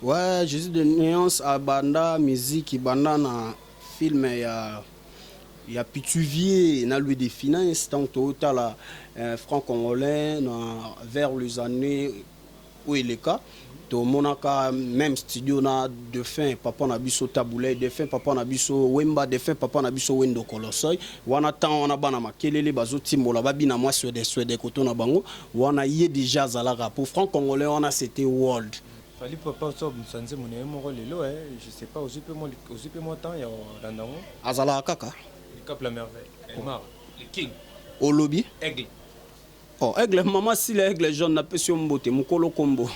Ouais, Jésus de Nuance abanda musique banda na film ya Pituvier na Louis de Finance tant totala franc congolais na vers les années oyo eleka, tomonaka même studio na défunt papa na biso Tabuley, défunt papa na biso Wemba, défunt papa na biso Wendo Kolosoy. Wana temps wana bana makelele bazotimbola, babina mwa swede swede koto na bango wana. Ye déjà azalaka po franc congolais wana, c'était world. Fally Ipupa so abimisa nzembo na ye moko lelo, je sais pas, ozwi mpe mwa temps ya kolanda yango? Azalaka kaka. Le Cap, la merveille, Elmar le king. Olobi? Aigle. Oh, aigle, mama sila, aigle jaune, napesi yo mbote mokolo. Kombo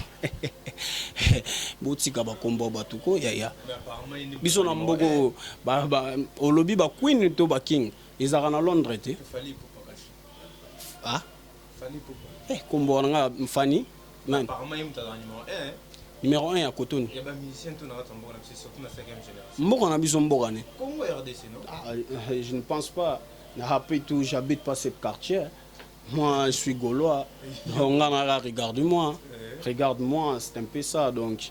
botika bakombo ya bato ko yaya. Mais apparemment ye nde biso na mboko olobi baqueen to baking ezalaka na Londres te. Fally Ipupa kasi. Ah. Fally Ipupa. Eh, kombo wana nga Fani nani? Apparemment ye moto azalaka numéro 1. Numéro 1 ya kotoni. Ya bamusicien to na kati ya mboka na biso, surtout na 5e génération. Mboka na biso, mboka ne? Congo RDC, non? Ah, je ne pense pas. Après tout, j'habite pas ce quartier. Moi, je suis gaulois. Donc, nga, regarde-moi. Regarde-moi, c'est un peu ça. Donc,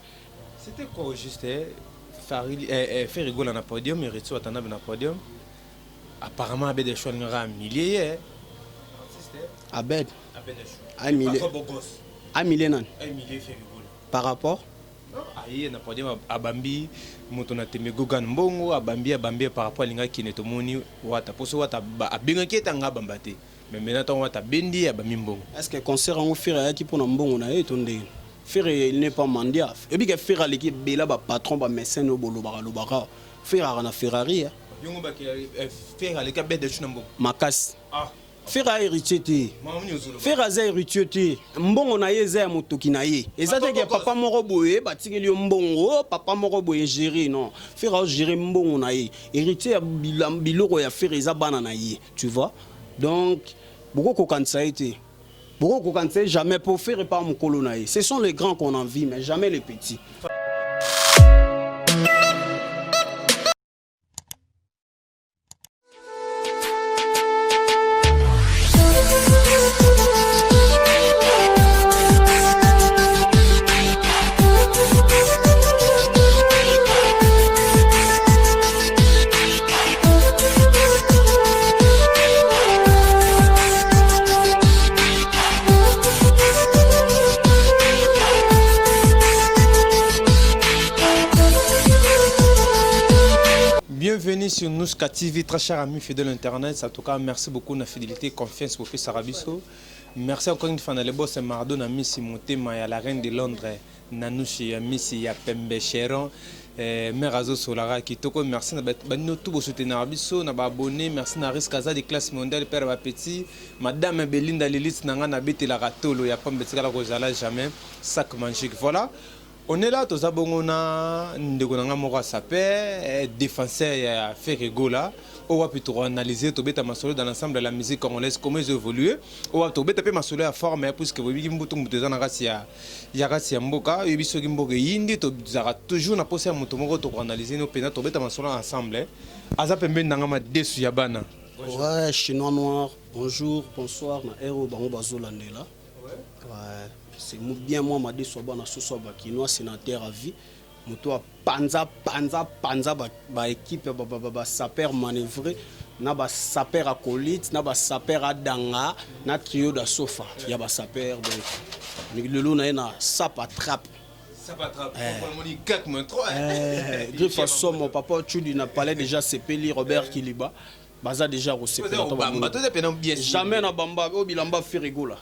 C'était quoi au juste, eh? Fally, Ferre Gola na podium, Héritier Watanabe na podium. Apparemment Abed Achour alingaka humilier ye. Artiste, eh? Abed, Abed Achour. Humilier. Pas beau gosse. Humilier nani? Humilier Ferre Gola. Par rapport? Aye na podium, abambi moto na tembe Gogan mbongo, abambi par rapport alingaki kende. Tomoni Wata poso Wata abengaki ete anga abamba te, mais maintenant ntango Wata abendi ye, abambi mbongo. Est-ce que concert yango Ferre ayaki mpona mbongo na ye to ndenge? Ferre, il n'est pas mendiant. Ebi ke Ferre aleki ebela bapatron, bamécène oyo bolobaka lobaka. Ferre aka na Ferrari, eh. Yongo bake Ferre aleki Abed Achour na mbongo? Makasi. Ah. Ferre a héritier te. Mama nini ozoloba? Ferre aza héritier te. Mbongo na ye eza ya motoki na ye. Eza te ke papa moko boye batikeli yo mbongo, papa moko boye gérer. Non, Ferre aogérer mbongo na ye. Héritier ya biloko ya Ferre eza bana na ye, tu vois. Donc bokokokanisa ye te, bokokokanisa ye jamais, po Ferre pa mokolo na ye. Ce sont les grands qu'on envie, mais jamais les petits. Bienvenue sur Nouska TV, très cher ami fidèle internet. En tout cas, merci beaucoup de la fidélité, confiance pour Fils Arabiso. Merci encore une fois, le boss Mardo, na Missy Motema, ya la reine de Londres, Nanouchi, ya Missy, ya Pembe Cheron, mère Azo Solara, Kitoko. Merci na bino tout bosoutenir biso, na ba abonné. Merci na Risque Aza de classe mondiale, père ba petit, Madame Belinda Lilith nanga na betela ratolo, ya Pambe tikala kozala jamais, sac magique. Voilà. On est là, toza bongo na ndeko na nga moko asape, défenseur ya Ferre Gola, oyo wapi tokoanalyse, tobeta masolo dans l'ensemble de la musique congolaise, comment ezo évolue, oyo wapi tobeta mpe masolo ya forme, puisque boyebi mbutu mbutu eza na kati ya kati ya mboka. Oyebi soki mboka eyindi, tozalaka toujours na posa ya moto moko tokoanalyse no mpenza, tobeta masolo ensemble. Aza pembeni na nga, madesu ya bana. Ouais, chinois noir, bonjour, bonsoir na ero bango bazolandela. Ouais, c'est bien moi madesu ya bana soso ya bakinois, sénateur à vie, moto apanza panza panza baéquipe basapeur manœuvre na basapeur acolyte na basapeur adanga na trio da sofa ya basapeur. Donc lelo na ye na sap attrape. Griffe somo papa Chudi na palais déjà sepeli Robert Kiliba baza déjà kosepela. Jamais na bamba oyo bilamba Ferre Gola,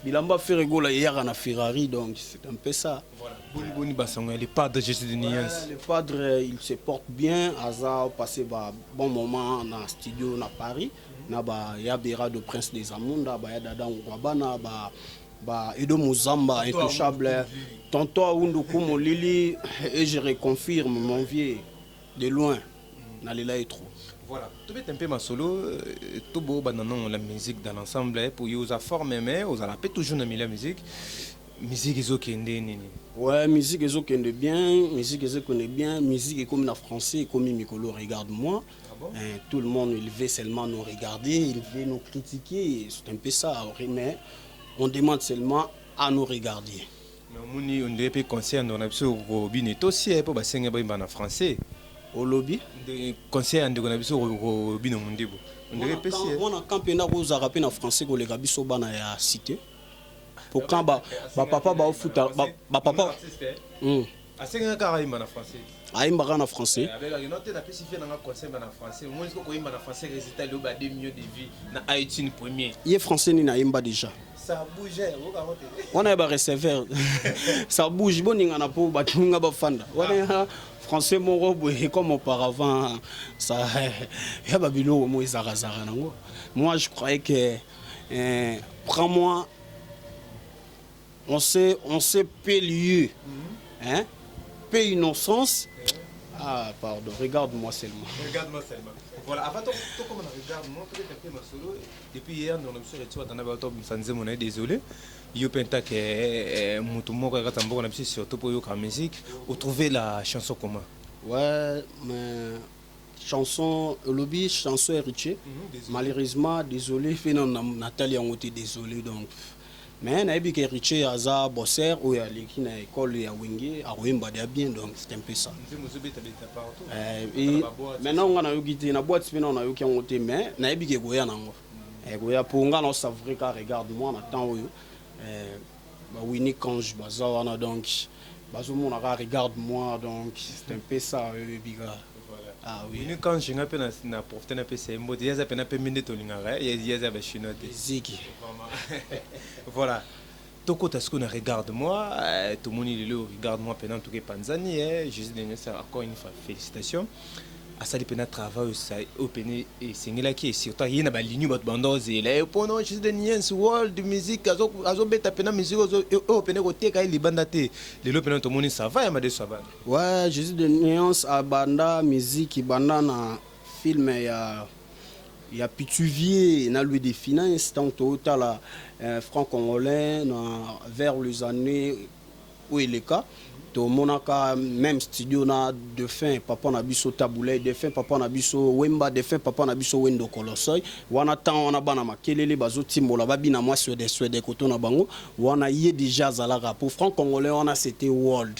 bilamba Ferre Gola eyaka na Ferrari. Donc c'est un peu ça. Voilà. Boni boni basango ya le padre Jésus de Nuance? Le padre, il se porte bien. Aza passé ba bon moment na studio na Paris na ba ya Bera de Prince des Amunda, ba ya Dada Ngwabana, ba Edo Muzamba intouchable, tonton Aundu Kumolili, et je reconfirme mon vieux de loin, nalela ye trop. Voilà, tobeta mpe masolo tobobanda nango la musique dans l'ensemble, po yo oza forme, mais ozala mpe toujours na milieu ya musique. Musique ezokende nini? Ouais, musique ezokende bien, musique ezokende bien. Musique ekomi na français, ekomi mikolo regarde moi. Ah bon? Hein, tout le monde, il veut seulement nous regarder, il veut nous critiquer, c'est un peu ça, mais on demande seulement à nous regarder. Mais omoni, on dirait mpe conseil ya ndeko na biso Robino etosi ye, mpo basenge bayimba na français. Olobi? Conseil ya ndeko na biso Robino Mundibu, on dirait epesi ye. Mwana camp mpe nakozalaka mpe na français koleka biso bana ya cité, po quand bapapa baofuta bapapa. Asengaka kaka ayimba na français. Ayimbaka na français. Abengaki no te, napesi vie nanga conseil na français. Omoni siko koyimba na français, résultat lelo ba 2 millions de vues na iTunes premier. Ye français nini ayimba déjà? Ça bouge, okango te. Wana ya bareceveur, ça bouge, boningana mpo bato nga bafanda wana ya français moko boye comme auparavant. Ça ya babiloko mo ezakazaka nango. Moi, je croyais que prends-moi, on sait peu lieu, hein, peu innocence. Ah pardon, regarde-moi seulement. Regarde-moi seulement. Voilà, avant to comme na regarde-moi, peut-être un peu masolo. Depuis hier, nous sommes sur Watana ba to msanze mona désolé. Yo penta ke mutu moko ya kata mboka na biso, surtout pour yoka musique. Vous trouvez la chanson comment? Ouais, mais chanson olobi, chanson Héritier? Malheureusement, désolé, mpe na natali yango te, désolé. Donc, mais nayebi ke Héritier aza bosser oyo aleki na école ya Wenge, akoyemba dia bien, donc c'est un peu ça. Nzembo ozobeta-beta partout. Et maintenant nga nayoki te na boîte mpe nao nayoki yango te, mais nayebi ke ekoya nango, ekoya mpo nga naosavoure ka regarde moi na temps oyo bawini kange baza wana, donc bazomona ka regarde moi, donc c'est un peu ça, oyebi ka. Ah oui. Wini kange, nga mpe na profite napesa ye mbote. Ye aza mpena pembe nde tolingaka ye, ye aza bachinois te. Ziki. Voilà, tokota sikoyo na regarde moi. Tomoni lelo regarde moi mpena ntuka epanzani. Jésus de Nuance, encore une fois félicitations, asali mpena travail oyo pene esengelaki, et surtout ye na balignu bato banda ozela ye mpono Jésus de Nuance world music azobeta mpena musique oyo pene koteka ye libanda te. Lelo mpena tomoni ça va ya madeso abana. Ouais, Jésus de Nuance abanda musique banda na film ya Pituvier na Louis de Finance. Ntango totala franc congolais na vers les années oyo eleka, tomonaka même studio na défunt papa na biso Tabulay, défunt papa na biso Wemba, défunt papa na biso Wendo Kolosoy. Wana ntango wana bana makelele bazotimbola, babina mwa swede swede koto na bango wana, ye déjà azalaka po franc congolais wana, c'était world,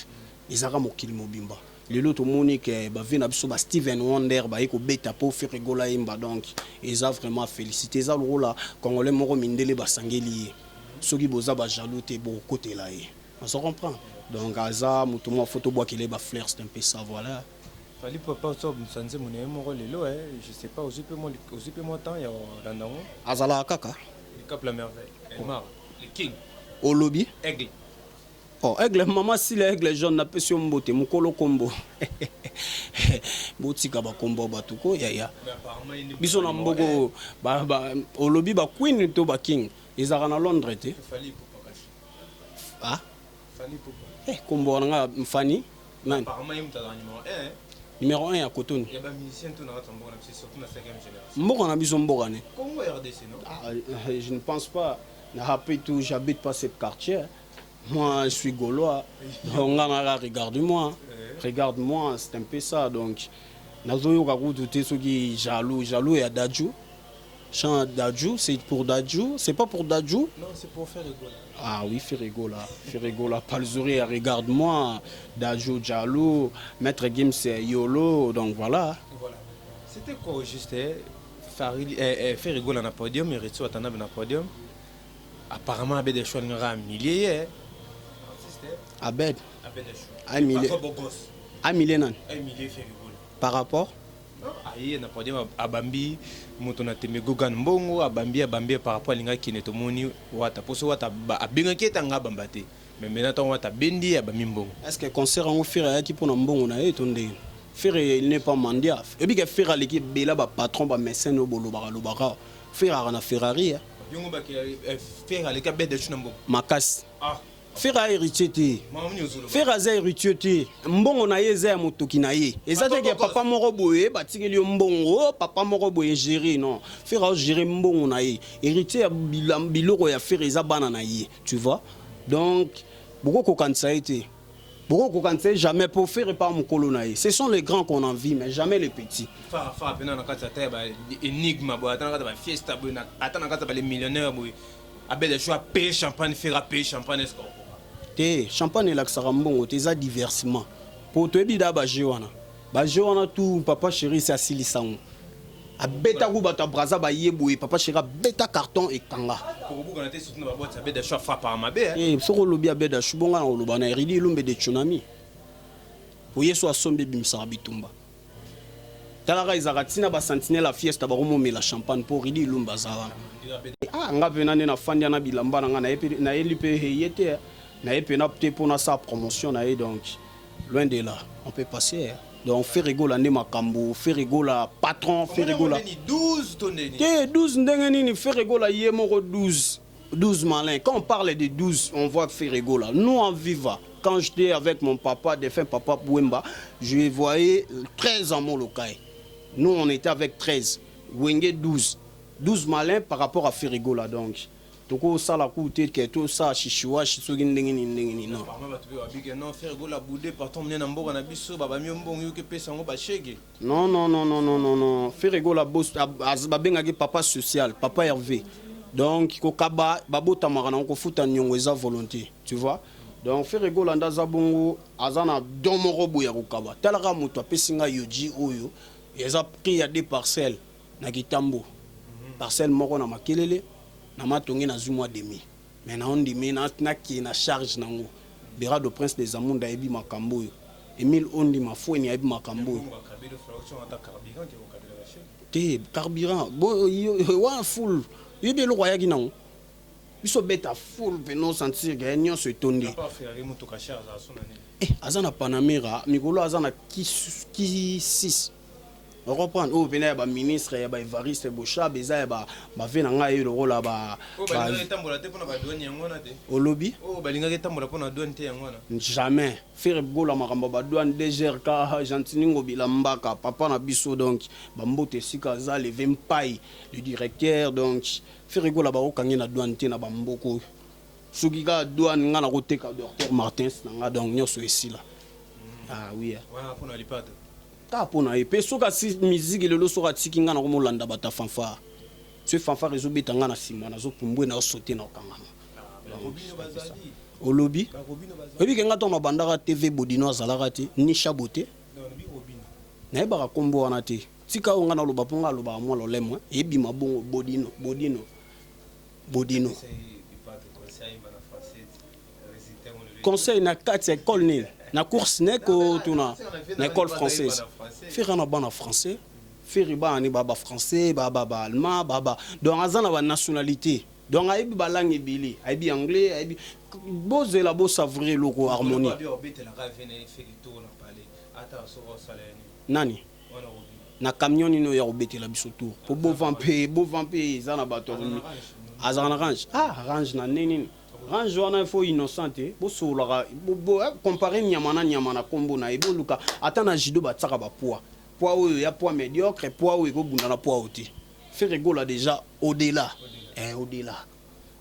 ezalaka mokili mobimba. Lelo tomoni ke bavie na biso ba Steven Wonder baye kobeta mpo Ferre Gola yemba, donc eza vraiment félicité. Eza lokola congolais moko mindele basangeli ye, soki boza bajaloux te, bokotela ye, ozo comprendre. Donc aza moto moko fo tobwakele bafleur, c'est un peu ça, voilà. Fally papa so abimisa nzembo na ye moko lelo, je sais pas, ozwi mpe mwa temps ya kolanda yango? Azalaka kaka. Le Cap la Merveille, Elmar le King. Olobi? Aigle. Oh, aigle mama sila, aigle jaune, napesi yo mbote mokolo kombo. Botika bakombo ya bato ko yaya biso na mboko. Olobi baqueen to baking ezalaka na Londres te. Ah? Eh, kombo wana nga mfani nani? Numéro 1 ya kotoni mboka na biso, mboka ne. Ah, je ne pense pas. Après tout, j'habite pas ce quartier. Moi, je suis gaulois. Donc, regarde-moi. Regarde-moi, c'est un peu ça. Donc, nazoyoka kutu te soki jaloux, jaloux ya Dadju. Chant Dadju, c'est pour Dadju, c'est pas pour Dadju. Non, c'est pour Ferre Gola. Ah oui, Ferre Gola. Ferre Gola, Palzori, regarde-moi. Dadju, jaloux. Maître Gims, c'est YOLO. Donc voilà. Voilà. C'était quoi au juste eh, Ferre Gola na podium, Héritier Watanabe na podium. Apparemment, Abed Achour alingaka millier. Abed? Abed Achour. Un millier. Beau gosse. Un millier nani? Un millier Ferre Gola. Par rapport? Aye na podium, abambi moto na tembe Gogan mbongo, abambi, abambi par rapport alingaki kende. Tomoni Wata poso Wata abengaki ete anga abamba te, mais maintenant ntango Wata abendi ye, abambi mbongo. Est ce que concert yango Ferre ayaki mpona mbongo na ye to ndenge? Ferre, il n'est pas mendiant. Ebi ke Ferre aleki ebela bapatron, bamécène oyo bolobaka lobaka. Ferre aka na Ferrari. Yongo bake Ferre aleki Abed Achour na mbongo? Makasi. Ah. Ferre a héritier te. Ferre aza héritier te. Mbongo na ye eza ya motoki na ye, eza te ke papa moko boye batikeli yo mbongo, papa moko boye gérer. Non, Ferre aogérer mbongo na ye. Héritier ya biloko ya Ferre eza bana na ye, tu vois. Donc bokokokanisa ye te, bokokokanisa ye jamais, po Ferre pa mokolo na ye. Ce sont les grands qu'on envie, mais jamais les petits. Fa mpena na kati ata ya baénigme boye, ata na kati ya bafiesta boye, ata na kati ya bale millionnaire boye, Abed Achour apaye champagne, Ferre apaye champagne, est ce que Te, champagne elakisaka mbongo te, eza divertissement. Po toyebi da ba jeu wana. Ba jeu wana tout papa chéri si asilisa yango. Abeta ku bato ya Brazza baye boye, papa chéri abeta carton ekanga. Kokobukana te, surtout na ba boîte ya Beda Chou, afrappaka mabe, hein. Eh, soki olobi Abeda Chou, bonga na koloba na Eridi Ilumbe de Tsunami. Po ye so asombi ebimisaka bitumba. Talaka ezalaka ntina ba sentinelle ya fiesta bakomomela champagne po Ridi Ilumbe aza wana. Ah, nga pena nde nafandi na bilamba na nga nayeli mpe ye te, naye pena te mpo nasala promotion na ye, donc loin de là on peut passer, hein. Donc Ferre Gola nde makambo, Ferre Gola patron, Ferre Gola 12 to ndeni te 12 ndenge nini? Ferre Gola ye moko 12 12 malin. Quand on parle de 12, on voit Ferre Gola. Nous en viva, quand j'étais avec mon papa, défunt papa Bouemba, je voyais 13 en Molokai. Nous, on était avec 13 Wenge, 12 12 malin par rapport à Ferre Gola. Donc tokosala ku te ke tosala shishiwashi soki ndenge nini ndenge nini, non. Parmi bato mpe babike non, Ferre Gola bude patron monene na mboka na biso, babami yo mbongo, yoki epesa yango bashege. Non, non, non, non, non, non, non. Ferre Gola babengaki papa social, papa Hervé. Donc kokaba babotamaka nango, kofuta niongo eza volonté, tu vois. Donc Ferre Gola nde aza bongo, aza na don moko boye ya kokaba. Talaka moto apesi ngai yoji oyo eza prix ya deux parcelles na Kitambo, parcelle moko na Makelele na Matonge, nazwi mwa demi, mais naondimi nakee na charge nango. Berado Prince des Amunda ayebi makambo oyo, Emile Ondima Fweni ayebi makambo oyo. Te, carburant wana full, oyebi eloko ayaki nango, biso beta full pene osentir ke nyonso etondi. Aza na Panamera mikolo, aza na ki 6, ocomprendre, oyo pene ya baministre ya baevariste Boshab, eza ya bave na ngai lokola. Olobi? Balingaki etambola mpona douane te, yango wana. Jamais. Ferre Gola, makambo ya badouane, DGRK Gentini Ngobila Mbaka, papa na biso, donc bambote esika aza, leve mpai le directeur. Donc Ferre Gola bakokangi na douane te na bamboka oyo. Soki kaka douane, nga nakoteka docteur Martins na nga, donc nyonso esila. Ah oui. Wana mpona lipata. Kaka mpo na ye mpe soki asi miziki lelo, soki atiki nga, nakomolanda bato ya fanfare. Soki fanfare ezobeta, nga na nsima nazopumbwe, nazosote na kokangama. Olobi, oyebi ke nga ntango nabandaka TV, Bodino azalaka te, ni Shabo te, nayebaka nkombo wana te. Tika oyo nga naloba, mpo nga alobaka mwa lolemo eyebima bongo. Bodino, Bodino, Bodino. Conseil na kati ya école nini? Na course neko tuna na école française. Ferre na bana français, Ferre bana ni ba bafrançais, ba baallemand, ba donc aza na banationalité, donc ayebi balangue ebele, ayebi anglais, ayebi. Bozela, bosavoure eloko harmonie. Nani na camion nini oyo ya kobetela biso tour po bova mpe bova mpe eza na bato azalaka na range. Ah, range na nde nini? Range wana il faut innocent te. Bosololaka, compare nyama na nyama na nkombo na ye. Boluka ata na judo batiaka bapoids, poids oyo ya poids médiocre, poids oyo ekobunda na poids oyo te. Ferre Gola déjà au-delà, eh, au-delà.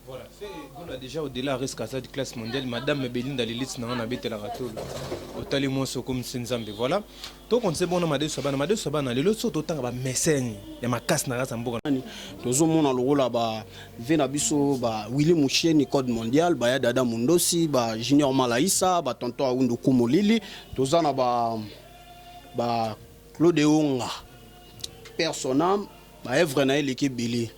Voilà, Ferre Gola déjà au-delà, risque aza de classe mondiale. Madame Belinda Lilith na nga nabetelaka tolo, otali mwasi okomisi Nzambe. Voilà, tokonse bona madeso bana, madeso bana lelo so totanga bamesene ya makasi na kati ya mboka. Tozomona lokola bave na biso ba Willi Musheni, code mondial, baya Dada Mundosi, ba Junior Malaisa, batonton Aundu Kumolili, toza na ba Claude Onga, père son âme, baœuvre na ye eleki ebele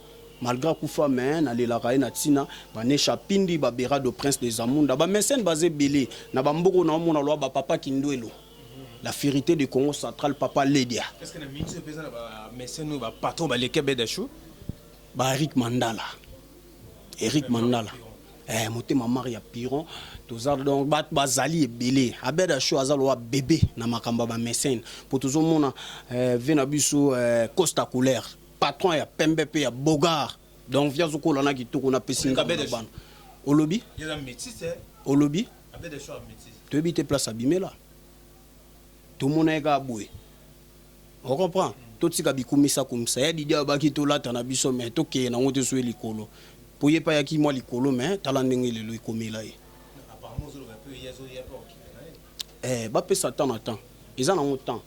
malgré akufa, mais nalelaka ye na ntina. Banesha Pindi, baberado Prince de Zamunda, bamesene baza ebele na bamboko. Na omona loa bapapa Kindwelo, la vérité de Congo Central, papa Ledia. Est ce que na miniti oyo mpenza na bamesene oyo bapatron baleki Abeda Chou? Ba Eric Mandala, Eric Mandala, eh, motema mari ya Piron, toza donc bato bazali ebele. Abeda Show aza lowa bébé na makambo ya bamesene, mpo tozomona eh, ve na biso eh, Costa Couleur, patron ya pembe mpe ya bogar, donc vi azokola na kitoko, napesi ngambo na bana. Olobi, olobi, toyebi te place abimela, tomona ye kaka boye, ocomprend. Totika bikumisa kumisa ya Didi abaki, tolata na biso, mais tokeye nango te. So ye likolo, mpo ye mpe ayaki mwa likolo, mais tala ndenge lelo ekomela ye. Eh, bapesa temps na temps, eza nango temps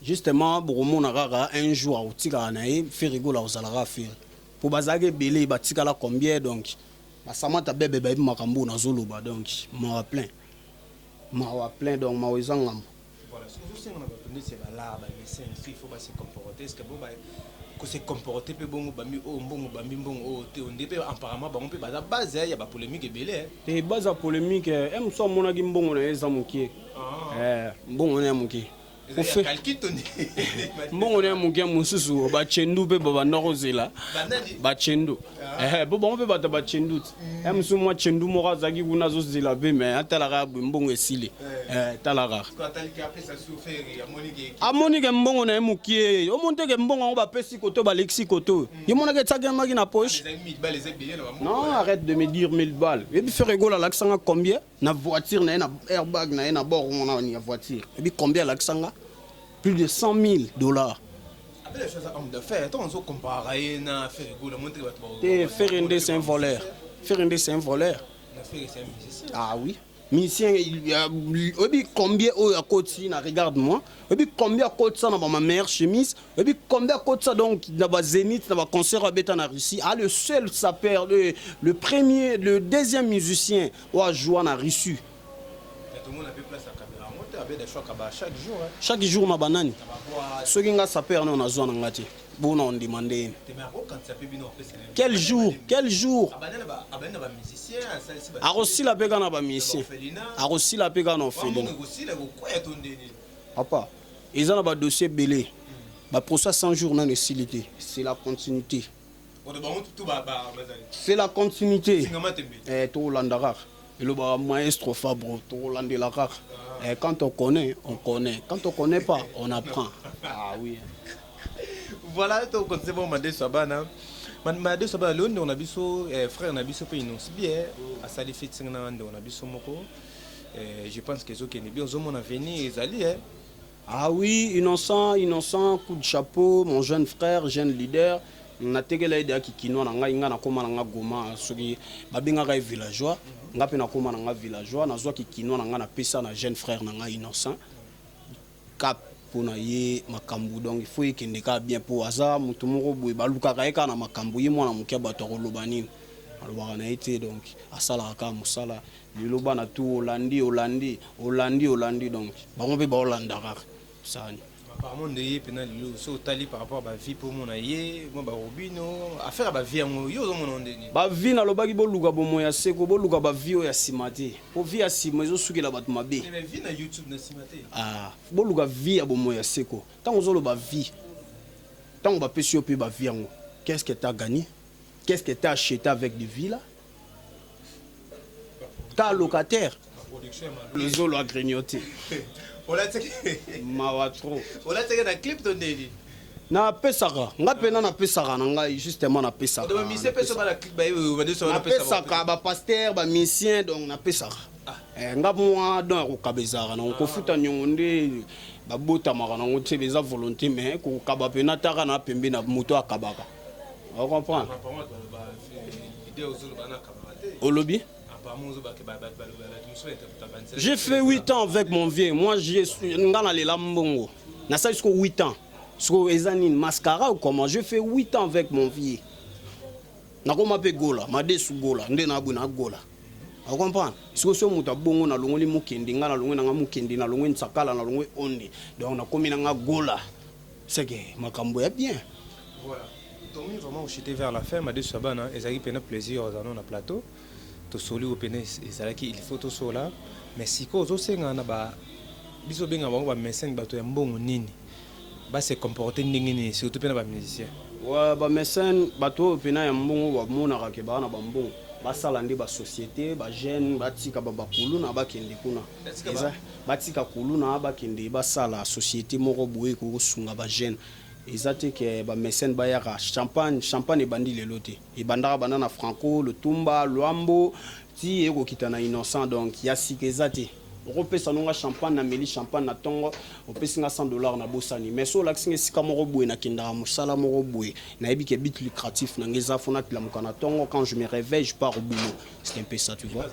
justement. Bokomona kaka un jour akotikala na ye. Ferre Gola kozalaka Ferre, mpo bazalaki ebele, batikala combien? Donc Basamata bebe bayebi makambo oyo nazoloba. Donc mawa plein, mawa plein, donc mawa eza ngambo. Voilà, soki ozosenga na bato ndeti ya balare, bamécène, soki il faut base comporter, est ce que bo kose comporter mpe bongo bambi oyo mbongo, bambi mbongo oyo te, onde mpe apparemment bango mpe baza base ya bapolémique ebele? Te, base ya polémique e mosu amonaki mbongo na ye eza mokie. Mbongo na ye mokie. Mbongo na ye moke. Mosusu bachendu mpe babanda kozela bachendu po bango mpe bato bachendu ti e mosusu mwa chendu moko azalaki kuna, azozela mpe, me atalaka boye, mbongo esili. Tala kaka, amoni ke mbongo na ye mokie. Omoni te ke mbongo yango bapesi koto, balekisi koto, ye monaki etiaki na poche. Non, arrête de me dire 1000 balles. Ebi Ferre Gola alakisanga combien na voiture na ye, na airbag na ye, na bord wana ya voiture. Ebi combien alakisanga? Plus de 100 000 $. Homme d'affaires, ntango ozocompara ye na Ferre Gola, montre bato. Te, Ferre nde c'est un voleur, Ferre nde c'est un voleur. Na Ferre, c'est un musicien. Ah oui, musicien. Oyebi combien oyo akoti na Regarde moi? Oyebi combien akotisa na bama meilleure chemise? Oyebi combien akotisa donc na bazénith, na baconcert abeta na Russie? Ah, le seul sapeur, le premier, le deuxième musicien oyo ajoua na Russie. Tomona mpe place akabela yango te, abeda choix akaba chaque jour. Chaque jour na banani? Soki nga sapeur no nazwa na nga te, bona ondima ndeni? Quel jour, quel jour akosila mpe kaka na bamusicien, akosila mpe kaka na orpheline. Papa, eza na badossier ebele, baprocès 100 jours nano esili te. C'est la continuité, c'est la continuité. Tokolanda kaka, elobaka maestro Fabro, tokolandela kaka. Quand on connaît, on connaît, quand on connaît pas, on apprend. Ah oui. Voilà, tokonse bon madeso ya bana, madeso ya bana. Lelo ndeko na biso, frère na biso mpe Innoss'B asali featuring na ndeko na biso moko. Je pense que ezokende bien, ozomona venir ezali. Ah oui, Innocent, Innocent, coup de chapeau, mon jeune frère, jeune leader. Natekela ye deyaki kinois na ngai. Ngai nakóma na nga Goma, soki babengaka ye villageois, nga mpe nakóma na nga villageois. Nazwaki kinois na ngai, napesa na jeune frère na ngai Innocent cap mpona ye makambo. Donc il faut ekende kaka bien, mpo aza moto moko boye balukaka ye kaka na makambo. Ye mwana moke ya bato, akoloba nini? Alobaka na ye te. Donc asalaka kaka mosala. Lelo bana tu olandi, olandi, olandi, olandi, donc bango mpe baolanda kaka sani. Apparemment nde ye mpena lelo so otali par rapport à bavie, mpo omona ye mwa barobino, affaire ya bavie yango, yo ozomona ndeni? Bavie, nalobaki boluka bomoi ya seko, boluka bavie oyo ya nsima te, mpo vie ya nsima ezosukela bato mabe. Vie na YouTube na nsima te. Ah, boluka vie ya bomoi ya seko. Ntango ozoloba vie, ntango bapesi yo mpe bavie yango, qu'est-ce que t'as gagné? Qu'est-ce que t'as acheté avec des vies là? Ka locataire lozolo agrignoté, mawa trop. Olataki na clip to ndeni? Napesaka nga mpena, napesaka na ngai justement, napesaka napesaka bapasteur, bamusicien, donc napesaka nga mwa don ya kokaba ezalaka nango. Kofuta niongo nde babotamaka nango te, eza volonté, mais kokaba mpena taka na pembe na moto akabaka, ocomprendre? Olobi j'ai fait 8 ans avec mon vieux. Moi, nga nalela mbongo, nasali siko 8 ans, siko eza nini, mascara ou comment? J'ai fait 8 ans avec mon vieux, nakoma mpe gola, madesu gola nde nabwe na gola, ocomprendre? Siko so moto abongo, nalongoli mokende, nga nalongwe nanga mokende, nalongwe nsakala, nalongwe onde, donc nakomi nanga gola, c'est que makambo ya bien. Voilà, tomi vraiment ochuter vers la fin. Madesu ya bana, ezalaki mpena plaisir ozala na plateau. Tosoli oyo pene ezalaki, il faut tosola. Mais sikoyo ozosenga na ba biso obenga bango bamécène, bato ya mbongo, nini, base comporte ndenge nini, surtout mpe na bamusicien? Wa bamécène, bato oyo mpena ya mbongo, bamonaka ke baa na bambongo, basala nde basociété. Bajeune batika babakuluna, bakende kuna. Eza batika kuluna, bakende basala société moko boye kokosunga bajeune. Eza te ke bamécène bayaka champagne. Champagne ebandi lelo te, ebandaka banda na Franco Lutumba, Lwambo, ti ekokita na Innocent. Donc ya sika eza te. Okopesa nonga champagne, nameli champagne na ntongo, opesi nga 100 $, nabosani. Mais so olakisi nga esika moko boye nakendaka mosala moko boye, nayebi ke but lucratif na nga eza fo natilamuka na ntongo. Quand je me réveille, je pars au boulot. C'est un peu ça, tu vois?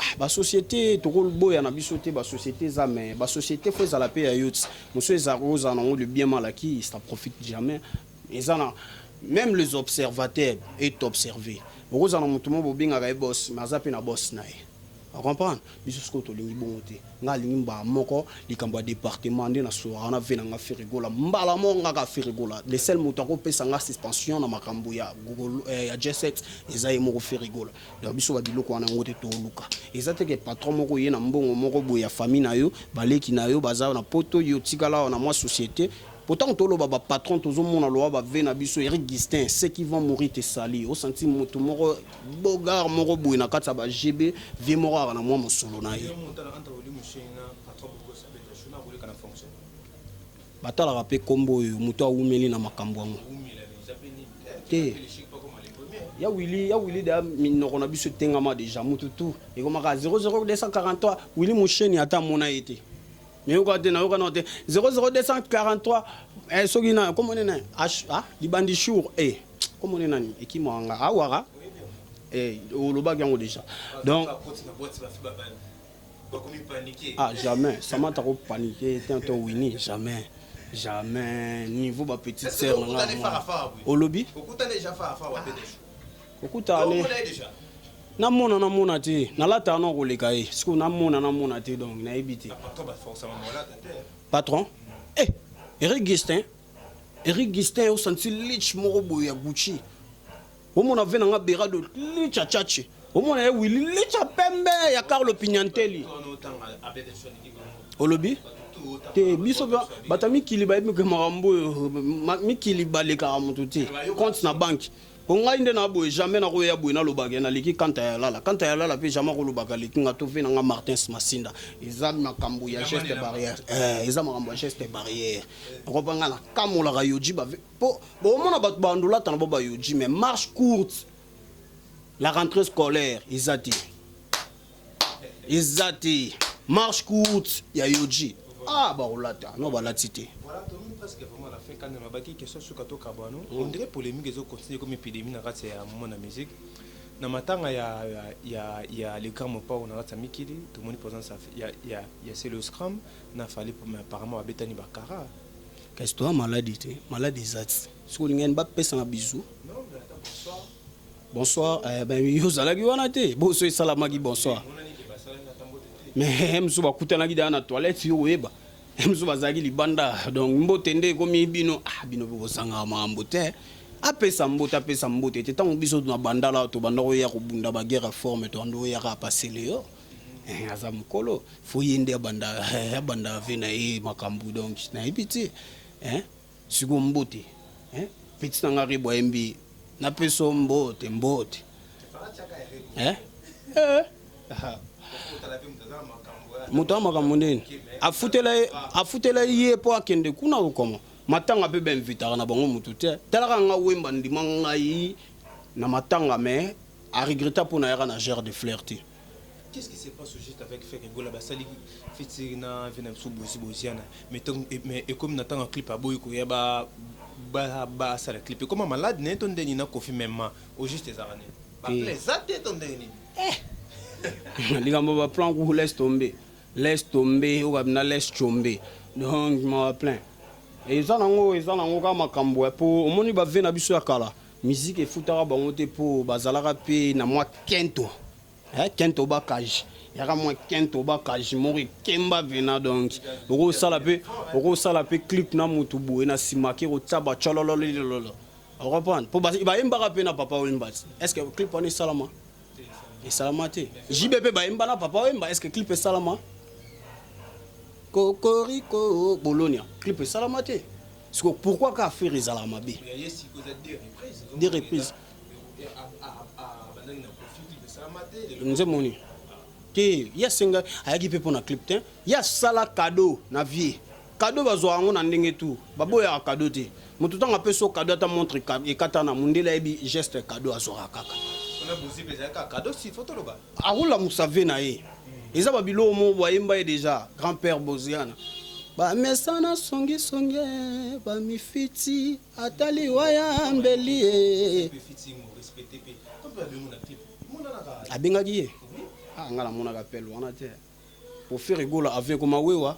Ah, basociété tokoboya na biso te, basociété eza, mais basociété fo ezala mpe ya yo ti mosu ezala kozala nango. Le bien mal acquis, ça profite jamais. Eza na Même les observateurs est observé. Okozala na moto moko bobengaka ye boss, mais aza mpe na boss na ye. Ocomprendre? Biso sikoyo tolingi bongo te. Nga alingi mbala moko likambo ya département nde nasolaka na ve na nga Ferre Gola. Mbala moko nga kaka Ferre Gola. Le seul moto akopesa nga suspension na makambo ya Google, ya J7 eza ye moko Ferre Gola. Donc biso ba biloko wana yango te toluka. Eza te ke patron moko ye na mbongo moko boye ya famille na yo, baleki na yo baza na poto, yo tikala awa na mwa société. Pourtant toloba ba patron tozomona lowa ba ve na biso Eric Gustin, ceux qui vont mourir te sali. Osanti moto moko bogar moko boye na kati ya ba GB, vie moko aka na mwa mosolo na ye. Batalaka mpe kombo oyo moto awumeli na makambo yango te. Ya Willy, ya Willy da minoko na biso etengama déjà mutu tu ekomaka 00243 Willy Musheni ata amona ye te. Nayoka te, nayoka na te 00243 eh, soki na kombo nini H ah libandi chour eh kombo nini nani ekima nga awara eh olobaki yango déjà donc ah jamais Samantha ko paniquer te to Winnie jamais jamais niveau ba petite sœur na nga olobi okutane namona namona te nalataka na koleka ye sikoyo namona namona te donc nayebi te. Patron eh Eric Gustin, Eric Gustin osanti lich moko boye ya Gucci, omona ve nanga Berado lich ya Chachi, omona ye Willy lich ya pembe ya Carlo Pignanteli. Olobi te biso bato ya mikili bayebi ke makambo oyo mikili balekaka moto te compte na banque. Po ngai nde na boye jamais nakoya boye nalobaka ke naleki kanta ya lala kanta ya lala pe jamais akolobaka aleki nga to vie na nga Martins Masinda eza makambo ya geste barrière eh, eza makambo ya geste barrière okopa nga nakamolaka yoji ba po bomona bato bandolata na bo ba yoji mais marche courte la rentrée scolaire eza te. Eza te marche courte ya yoji ah bakolata no balati te. Voilà, tomi presque vraiment à la fin quand on baki question suka to kabano. On dirait polémique ezo continuer comme épidémie na kati ya monde ya musique. Na matanga ya ya ya le grand Mopao na kati ya mikili, tomoni présence ya ya ya Celeo Scram na Fally mais apparemment babetani bakara. Kasi toza maladi te, maladi eza te. Soki olingi bapesa na bisous. Non, mais attends, bonsoir. Bonsoir, eh, ben yo ozalaki wana te, boso esalamaki bonsoir. Mais mosusu bakutanaki deja na toilette yo koyeba. Mosusu bazalaki libanda, donc mbote nde ekomi bino, ah bino mpe bosangaka makambo te. Apesa mbote, apesa mbote te. Ntango biso na bandala tobanda koya kobunda ba guerre ya forme, tobanda koyaka pasele yo. Eh, aza mokolo, fo ye nde abanda abanda ave na ye makambo donc nayebi te. Eh? Sikoyo mbote eh petit na nga rebo ayembi napesa yo mbote mbote eh eh moto ya makambo ndeni afutela ye afutela ye mpo akende kuna okoma matanga mpe bainvitaka na bango motu te talaka nga wemba ndima ngai na matanga mais aregreta mpo nayaka na gere de fleur te. Qu'est-ce qui se passe au juste avec Ferre Gola basali featuring na vie na biso Bozi Boziana mais tant mais ekomi na tango clip aboyi koya ba ba basala clip ekoma malade na ye to ndeni na Koffi même au juste ezalaka nini ba plan eza te to ndenge nini eh likambo ba plan ku laisse tomber laisse tomber oyo na laisse tomber donc ma plein eza nango eza nango kaka makambo ya po omoni ba vie na biso ya kala musique efutaka bango te po bazalaka pe na mwa kento. Eh, kento bakaji yaka mwa kento bakaji moko ekemba pena donc okosala pe okosala pe clip na mutu boye na nsima ake kotia bacolololilololo ocomprendre po bayembaka pe na papa wemba ti est ce que clip wana esalama esalama te JB pe bayemba na papa wemba est ce que clip esalama kokoriko bolonia clip esalama te siko pourquoi ka affaire ezalaka mabe deux reprises Nzembo nini? Te, ye asenga ayaki pe pona clip te. Ye asala cadeau na vie. Cadeau bazwa yango na ndenge tout. Baboyaka cadeau te. Moto tango apesi yo cadeau ata montre ekatana, mundele ayebi geste cadeau azwaka kaka. Akolamusa vie na ye. Eza ba biloko moko bayemba ye dejà grand père Boziana. Bamesana songi songi ba mifiti. Ata liwa ya mbeli ye. Abengaki ye? Ah nga namonaka appel wana te. Po Ferre Gola avion ekoma wewa.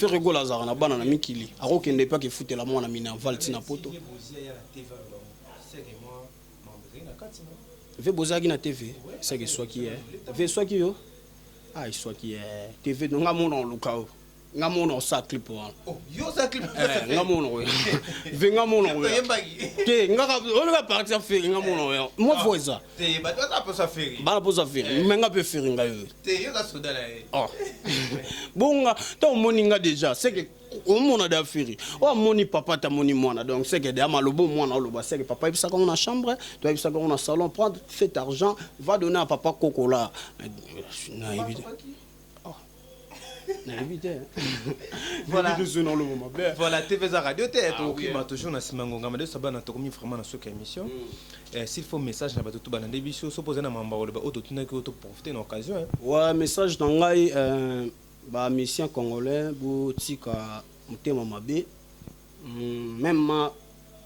Ferre Gola azalaka na bana na mikili, akokende mpe akefutela mwana minerval ntina poto. Ve bozalaki na TV, seke eswaki ye. Ve eswaki yo? Ah, eswaki ye. TV, nga mona oluka o. Nga mona osala clip wana. Oh, yo oza clip. Eh, nga mona oyo. Ve nga mona oyo. Te, nga ka oyo parti ya Ferre nga mona oyo. Moi ah, voix eza. Te, bato baza posa Ferre. Bana posa Ferre. Eh. Mais nga pe Ferre nga yo. Te, yo za soda na ye. Oh. Bonga, tant omoni nga déjà, c'est que omona da Ferre. O amoni papa ta moni mwana. Donc c'est que de malobo mwana oloba c'est que papa yebisaka ngo na chambre, to yebisaka ngo na salon, prendre cet argent, va donner à papa Koko là. Na yebi. Oh. Nayebi te. Voilà. Voilà, TV za radio te ah, tokokima toujours na nsima ngonga made sabana tokomi vraiment na suka émission. Eh, s'il faut message na bato to balande biso so poza na mamba koloba oyo totunaki oyo toprofite na occasion hein. Ouais, message na ngai euh, ba musiciens congolais botika motema mabe même ma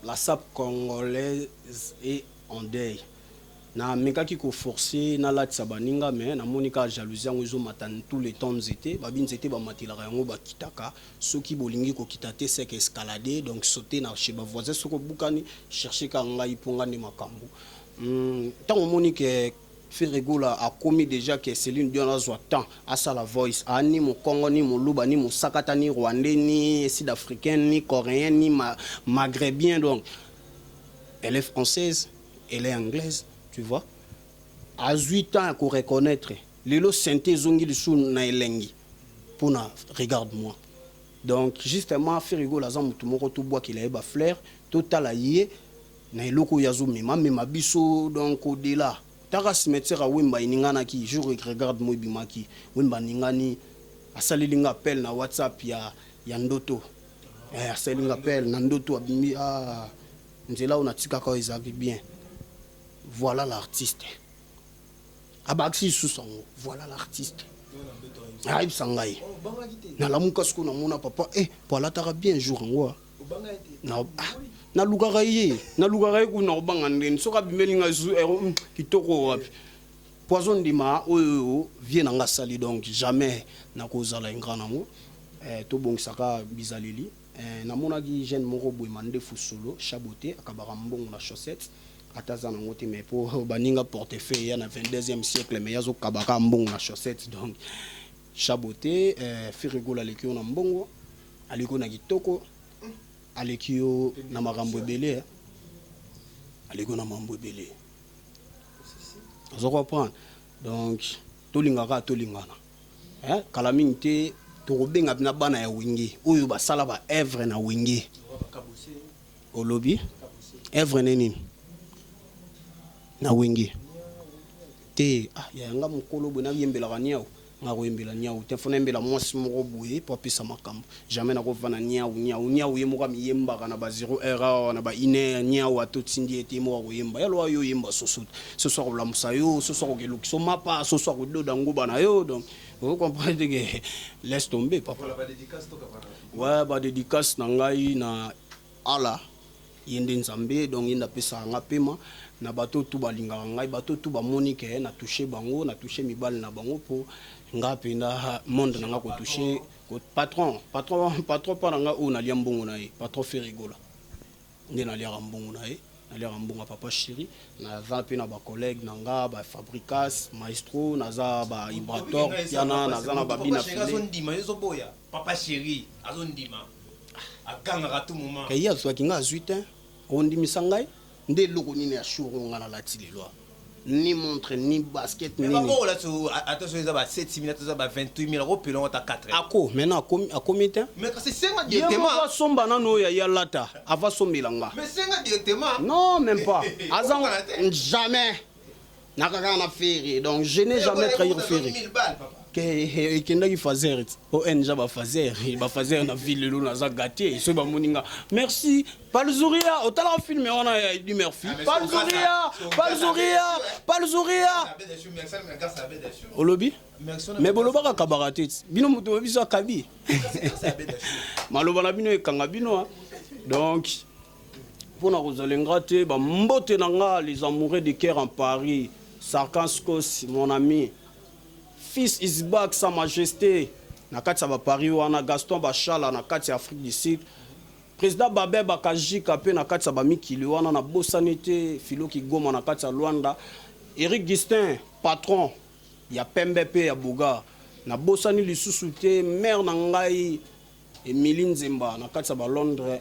la sape congolaise est en deuil. Na mekaki ko forcer na latisa baninga mais na moni kaka jalousie yango ezo mata tout le temps nzete babi nzete ba matelaka yango ba kitaka soki bolingi ko kita te seke escalader donc sauter na chez ba voisins soki obukani chercher kaka ngai po nga nde makambu hum tango omoni ke Ferre Gola akomi dejà ke Celine Dion azwa temps asala voice a ni mukongo ni muluba ni musakata ni rwandais ni sud africain ni coreen ni maghrebien donc elle est française elle est anglaise tu vois azui temps ya ko reconnaitre lelo synthé ezongi lisusu na elengi pona regarde moi donc justement Ferre Gola aza mutu moko tobwakela ye ba fleurs totala ye na eloko oyo azo mema amema biso donc au delà taka cimetière ya Wemba eninganaki jour regarde moi ebimaki Wemba aningani asaleli nga appel na WhatsApp ya ya ndoto eh, asaleli nga appel na ndoto abimi ah Nzela oyo natikaka yo ezalaki bien voilà l'artiste abakisi lisusu yango voilà l'artiste ayebisa ngai nalamuka sikoyo namona papa eh, po alataka bien jour yango ah. ah, nalukaka ye nalukaka ye kuna kobanga ndeni soki abimeli ngai eh, kitoko wapi po azondima oyo vie na nga asali donc jamais nakozala ingrat nango eh, tobongisaka bizaleli Eh namonaki jeune moko boye mandefu solo chat beaute akabaka mbongo na chaussette ata aza nango te mais po baninga portefeuille eya na 22 ème siècle mais ye azokaba kaka mbongo na chaussette donc chat beaute eh, Ferre Gola aleki yo na mbongo aleki yo na kitoko aleki yo na makambo ebele eh. Aleki yo na mambo ebele ozo comprendre donc tolinga kaka tolingana Eh kala mingi te tokobenga pena bana ya wenge oyo basala ba œuvre na wenge. Olobi œuvre ne nini na wenge te ah yaya nga mukolo boye nayembelaka niawu nga koyembela niawu te fo nayembela mwasi moko boye po apesa makambo jamais nakovanda niawu niawu niawu ye moko amiyembaka na ba 0 heure awa na ba 1 heure niawu ata otindi ye te ye moko akoyemba ya loa yo oyemba soso te Soso akolamusa yo, soso akokelukisa mapa, soso akododa nguba na yo donc ozo comprendre que laisse tomber papa. Voilà ba dédicace to kapana. Ouais ba dédicace na ngai na Allah ye nde Nzambe donc ye nde apesaka nga pema na bato tout balingaka ngai bato tout bamoni ke na touche bango na touche mibali na bango po nga mpenza monde na nga ko touche patron patron patron pa na nga oyo nalia mbongo na ye patron Ferre Gola. Nde naliaka mbongo na ye, naliaka mbongo ya papa cheri, naza pe na ba collegues na nga ba fabricas, maestro, naza ba ibrator, piana, naza na ba bina filet. Azondima yo ozoboya papa cheri azondima agangaka tout moment. Ye azuaki nga azui tein, okondimisa ngai nde eloko nini ya chour oyo nga nalati lelo awa? Ni montre ni basket Mais nini. ba oyo olati ata soki eza ba 7000 ata eza ba 28000 ako pela yango ata 4 heures. Ako maintenant akomi akomi tein. Mais kasi senga Ye moko directement. asomba nanu oyo ya ye alata avant asombela nga. Mais senga directement. Non meme pas aza Okokana te. jamais naka kaka na Ferre donc je n'ai jamais trahir Ferre. 1000 balles papa. Ke ekendaki fazer ti ONG ba fazer ba fazer na ville lelo naza gate soki bamoni nga merci Palzuria otalaka film wana ya Eddie Murphy Ah, Palzuria Palzuria Palzuria olobi mais bolobaka kabaka te bino moto biso akabi maloba na bino ekanga bino donc mpona kozala ingrat te bambote na nga les amoureux de cœur en Paris Sarkanscos mon ami Fils is back sa majeste. Na kati ya baparis wana, Gaston Bashala na kati ya Afrique du Sud, président Babe Bakajika mpe na kati ya bamikili wana. Nabosani te Filoki Goma na kati ya Lwanda, Eric Gustin, patron ya pembe mpe ya boga. Nabosani lisusu te mare na ngai Emili Nzemba na kati ya balondres,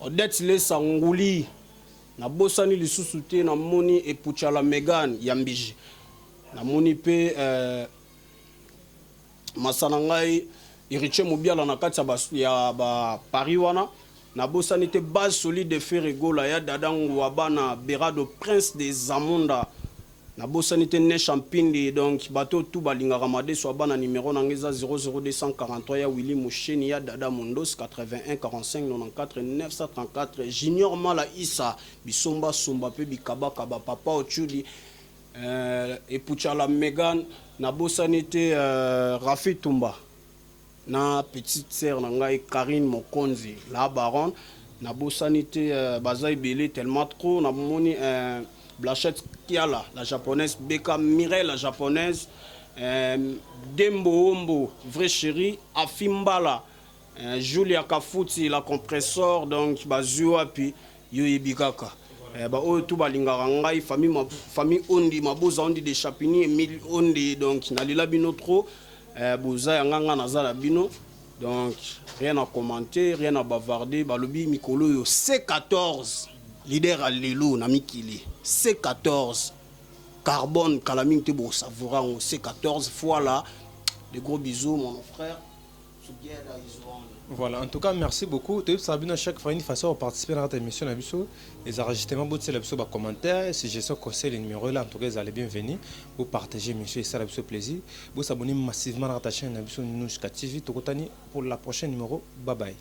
Odette Lesa Nguli. Nabosani lisusu te, namoni Epuchala Megan ya Mbiji, namoni mpe masa na ngai Héritier Mobiala na kati ya baparis wana. Nabosani te base solide Ferregola ya Dada Ngwa bana Berado, prince de Zamunda. Nabosani te Nesha Mpindi. Donc bato tu balingaka madeso ya bana, numero na ngai eza 00243 ya Willi Musheni ya Dada Mondos, 81 45 94 934. Junior Mala Isa Bisomba Somba mpe bikabakaba, papa Ochudi, Epuchala Megan. Nabosani te Rafi Tumba na petite sœur na ngai Karine Mokonzi, la baronne. Nabosani te, baza ebele, tellement trop. Namoni Blachette Kiala la japonaise, Beka Mireille la japonaise, Dembo Ombo vrai chéri, Afimbala, Julia Kafuti la compresseur. Donc bazwi wapi, yo yebi kaka. Baoyo tu balingaka ngai, famille, famille Ondi Maboza, Ondi de Chapini, Emile Ondi. Donc nalela bino trop. Boza ya nga, nga naza na bino. Donc rien à commenter, rien à bavarder. Balobi mikolo oyo C14, leader ya lelo na mikili, C14 carbone, kala mingi te bosavoura yango C14 fois là. Des gros bisous, mon frère. Together is one. Voilà, en tout cas, merci beaucoup. Tu sais, à chaque fois, une façon de participer à notre émission, les enregistrements, vous avez commentaires, suggestions, conseils, les numéros là, en tout cas, vous allez bienvenus. Vous partagez, monsieur, et ça, ça plaisir. Vous abonnez massivement à la chaîne Nouchka TV. Tokutani pour la prochaine numéro. Bye bye.